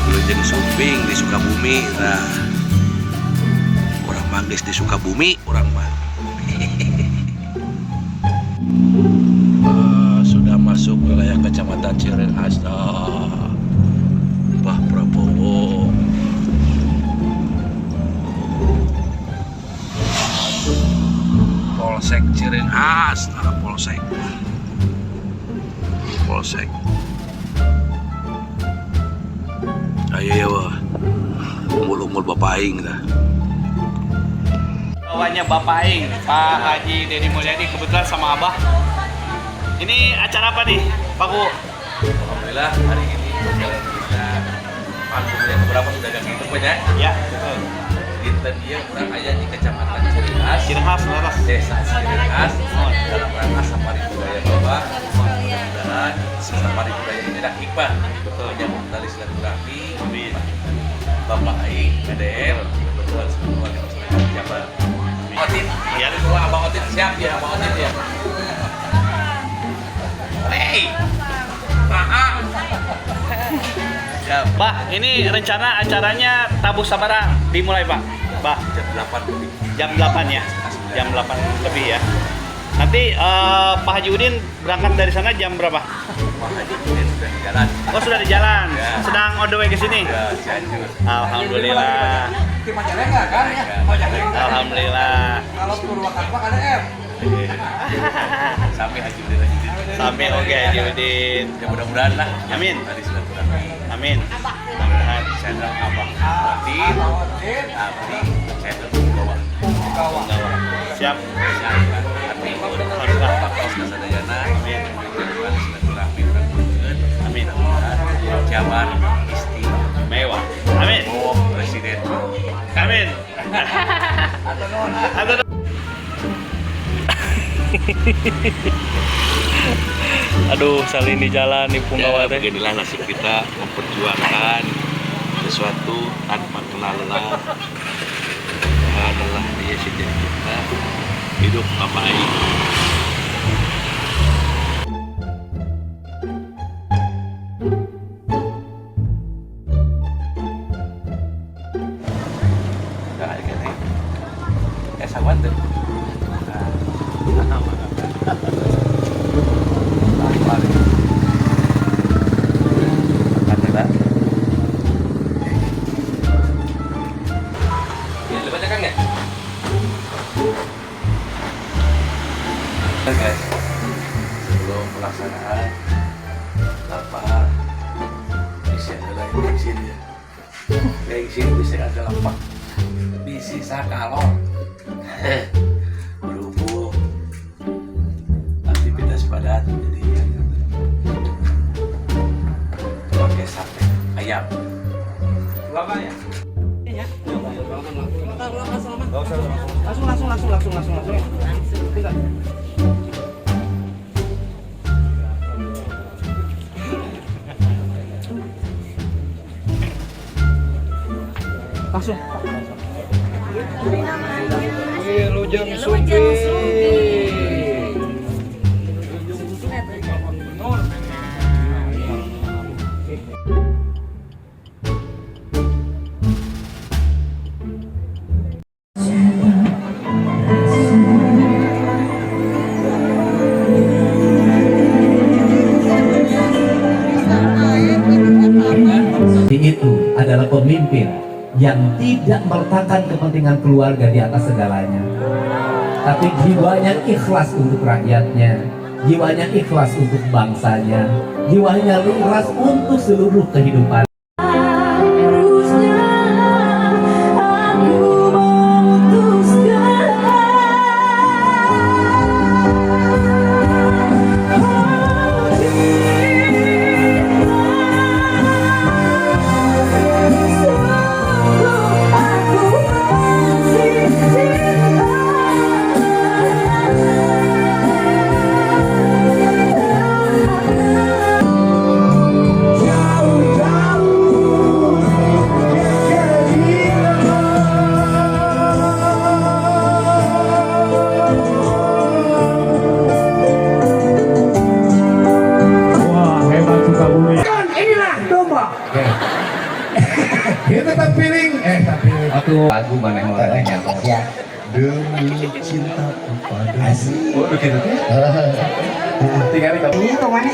Wilujeng Sumping di Sukabumi. Nah, urang manggis di Sukabumi urang mah. Sudah masuk wilayah Kecamatan Cireunghas dah. Pak Prabowo. Polsek Cireunghas, nah, Polsek. Polsek. Ayo ya wah. Umbul-umbul Bapak Aing dah. Bawanya Bapak Aing, Pak Haji Deddy Mulyadi, kebetulan sama Abah. Ini acara apa nih, Pak Ku? Alhamdulillah, hari ini jalan kita panggung yang keberapa sudah gak gitu ya. Ya, betul. Dinten ieu urang aya di Kecamatan Cireunghas, Cireunghas, leres. Desa Cireunghas, dalam rangka Safari Budaya Bapak. Mudah-mudahan Safari Budaya ini ada hikmah. Betul. Menyambung tali silaturahmi. Amin. Bapak Aing, KDM, kebetulan semua warga masyarakat Jabar. Otin, Ya. semua Abang Otin siap ya, Abang Otin ya. Hey, Nah, siap. Pak, ini rencana acaranya tabuh sabara dimulai, Pak. Pak, Jam 8 lebih. Jam 8 ya. Jam 8 lebih ya. Nanti Pak Haji Udin berangkat dari sana jam berapa? Pak Haji Udin sudah di jalan. Oh, sudah di jalan. Ya. Sedang on the way ke sini. Ya, Cianjur. Alhamdulillah. Di Majalengka kan ya? Majalengka. Alhamdulillah. Kalau Purwakarta KDM. Sampai Haji Udin, Haji Udin. Sampai oke Haji Udin. Ya, mudah-mudahan lah. Amin. Tadi silaturahmi. Amin. Mudah-mudahan. Channel Abang Otin, Otin, Abdi, channel Punggawa. Punggawa. Siap. Arti Alhamdulillah. Pak Kos Kasadayana. Amin. Silaturahmi urang kunjungan. Amin. Mudah-mudahan Jabar istimewa. Amin. Oh, Presiden. Amin. Atau Aduh, salin di jalan nih Punggawa Ya, teh. beginilah nasib kita memperjuangkan sesuatu tanpa kenal lelah. Lelah dia sejak kita hidup apa aing. Nah, ini. Eh, sawan tuh. Nah, lapar. Makan ya, Pak. Ya, lu baca kan ya? Oke, guys, sebelum pelaksanaan lapar, isi adalah bensin ya. Bensin bisa ada lapak, bisi sakalor. Berhubung aktivitas padat, jadi pakai sate ayam. Lama ya? Langsung, langsung, langsung, langsung, langsung, langsung. Bentar. Langsung. Wilujeng Sumping. Itu adalah pemimpin yang tidak meletakkan kepentingan keluarga di atas segalanya. Tapi jiwanya ikhlas untuk rakyatnya, jiwanya ikhlas untuk bangsanya, jiwanya ikhlas untuk seluruh kehidupan. Harusnya aku memutuskan. Oh, cinta, sungguh aku masih cinta. Jauh-jauh. Atuh lagu maneh mah orangnya. Ya. Demi cintaku padamu. Oh, begitu teh. Tinggal di Ini kemana?